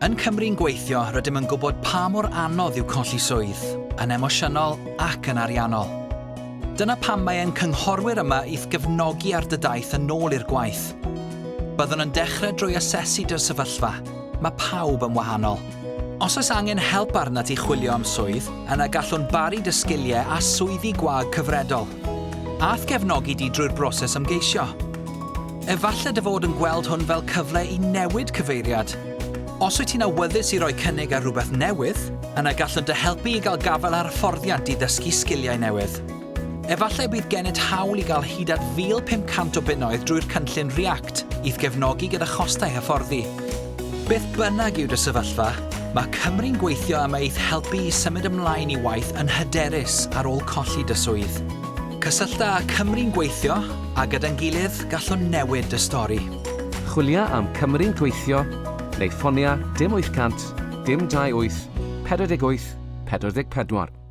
Yn Cymru'n Gweithio, rydym yn gwybod pa mor anodd yw colli swydd, yn emosiynol ac yn ariannol. Dyna pam mae ein cynghorwyr yma i'th gefnogi ar dy daith yn ôl i'r gwaith. Byddwn yn dechrau drwy asesu dy sefyllfa. Mae pawb yn wahanol. Os oes angen help arnat i chwilio am swydd, yna gallwn baru dy sgiliau â swyddi gwag cyfredol. A'th gefnogi di drwy'r broses ymgeisio. Efallai dy fod yn gweld hwn fel cyfle i newid cyfeiriad. Os wyt ti'n awyddus i roi cynnig ar rhywbeth newydd, yna gallwn dy helpu i gael gafael ar hyfforddiant i ddysgu sgiliau newydd. Efallai y bydd gennyt hawl i gael hyd at 1,500 o bunnoedd drwy'r cynllun ReAct i'th gefnogi gyda chostau hyfforddi. Beth bynnag yw dy sefyllfa, mae Cymru'n Gweithio yma i'th helpu i symud ymlaen i waith yn hyderus ar ôl colli dy swydd. Cysyllta â Cymru'n Gweithio, a gyda'n gilydd gallwn newid dy stori. Chwilia am Cymru'n Gweithio neu ffonia dim 800 dim 28 48 44.